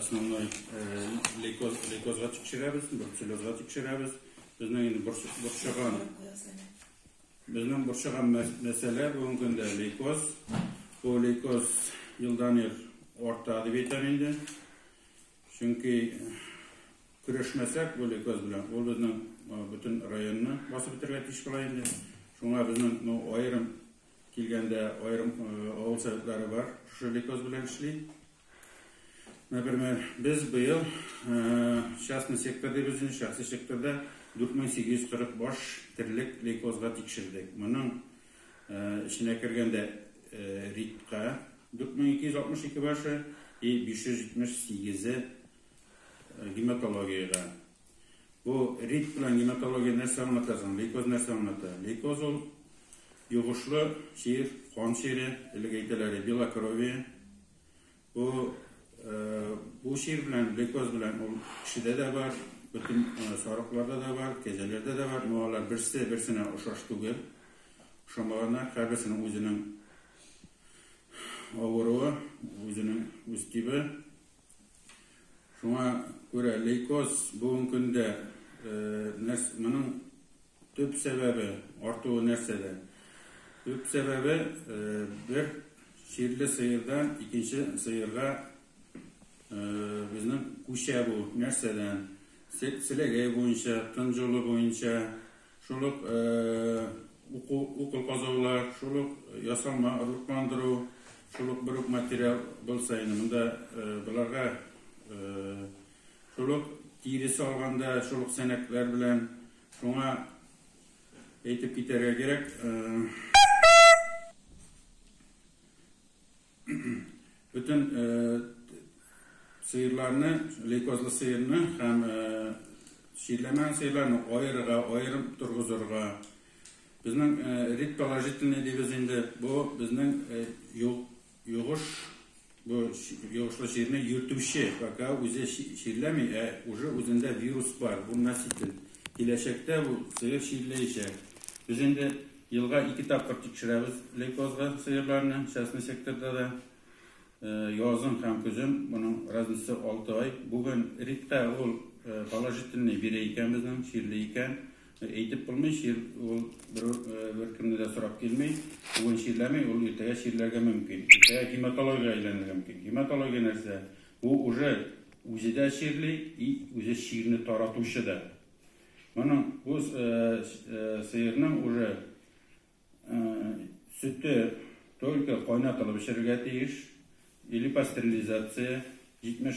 основной лейкоз, лейкозга тикшерәбез, бруцеллезга тикшерәбез. Безнең инде борчыган безнең борчыган мәсьәлә бүгенге көндә лейкоз. Бу лейкоз елдан ел арта дип әйтәм инде. Чөнки көрәшмәсәк бу лейкоз белән, ул безнең бөтен районны басып бетерергә тиеш була инде. Шуңа безнең, ну, аерым килгәндә аерым авыл советлары бар, шушы лейкоз белән эшли. Например, без быел частный сектор дибез инде, шәхси секторда 4840 баш терлек лейкозга тикшердек. Моның эченә кергәндә РИТка 4262 башы и 578-е гематологиягә. Бу РИТ белән гематология нәрсә аңлата соң? Лейкоз нәрсә аңлата? Лейкоз ул йогышлы чир, кан чире, элек әйтәләр белокровие. Бу бу чир белән, лейкоз белән ул кешедә дә бар, бөтен сарыкларда да бар, кәҗәләрдә дә бар, но алар берсе берсенә охшаш түгел. Охшамаганнар, һәрберсенең үзенең авыруы, үзенең үз тибы. Шуңа күрә лейкоз бүгенге көндә моның төп сәбәбе артуы нәрсәдә? Төп сәбәбе бер чирле сыердан икенче сыерга безнең күчә бу нәрсәдән? Селәгәй буенча, тын юлы буенча, шул ук укол казаулар, шул ук ясалма орлыкландыру, шул ук бер үк материал булса инде монда боларга шул ук тиресе алганда, шул ук сәнәкләр белән, шуңа әйтеп китәргә кирәк, бөтен сыерларны, лейкозлы сыерны һәм чирләмәгән сыерларны аерырга, аерым торгызырга. Безнең рит положительный дибез инде, бу безнең йогыш, бу йогышлы чирне йөртүче, пока үзе чирләми, ә уже үзендә вирус бар, бу носитель. Киләчәктә бу сыер чирләячәк. Без инде елга 2 тапкыр тикшерәбез лейкозга сыерларны, частный секторда да. Язын һәм көзен, моның разницасы 6 ай. Бүген ритка ул положительный бирә икән безнең, чирле икән. Әйтеп булмый, чир ул бер кемне дә сорап килми. Бүген чирләми, ул иртәгә чирләргә мөмкин. Иртәгә гематологиягә әйләнергә мөмкин. Гематология нәрсә? Бу уже үзе дә чирли, и үзе чирне таратучы да. Моның бу сыерның уже сөте только кайнатылып эчерергә тиеш, или пастерилизация 70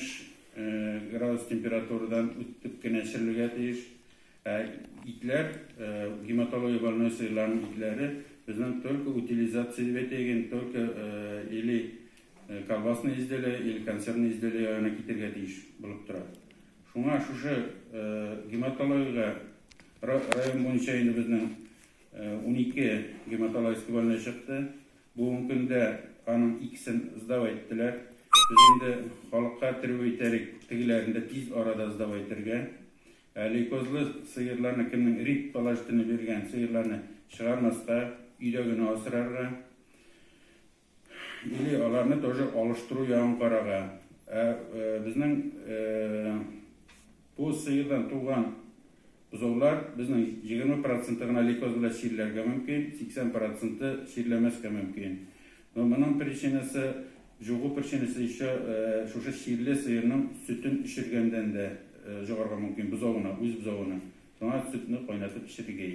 градус температурадан үтеп кенә эчерелергә тиеш. Ә итләр, гематология больной сыерларның итләре безнең только утилизация дип әйтәйек, только или колбасный изделие, или консервный изделие ягына китергә тиеш булып тора. Шуңа шушы гематологиягә район буенча инде безнең 12 гематологический больной чыкты. Бүгенге көндә аның икесен сдавать иттеләр. Без инде халыкка требовать итәрик тегеләрен дә тиз арада сдавать итәргә. Ә лейкозлы сыерларны, кемнең рит положительный биргән сыерларны чыгармаска, өйдә генә асрарга. Или аларны тоже алыштыру ягын карарга. Ә безнең бу сыердан туган бозаулар безнең 20% гына лейкоз белән чирләргә мөмкин, 80% чирләмәскә мөмкин. Но моның причинасы, җугу причинасы еще шушы чирле сыерның сөтен эчергәндән дә җугарга мөмкин бозавына, үз бозавына. Шуңа сөтне кайнатып эчәргә.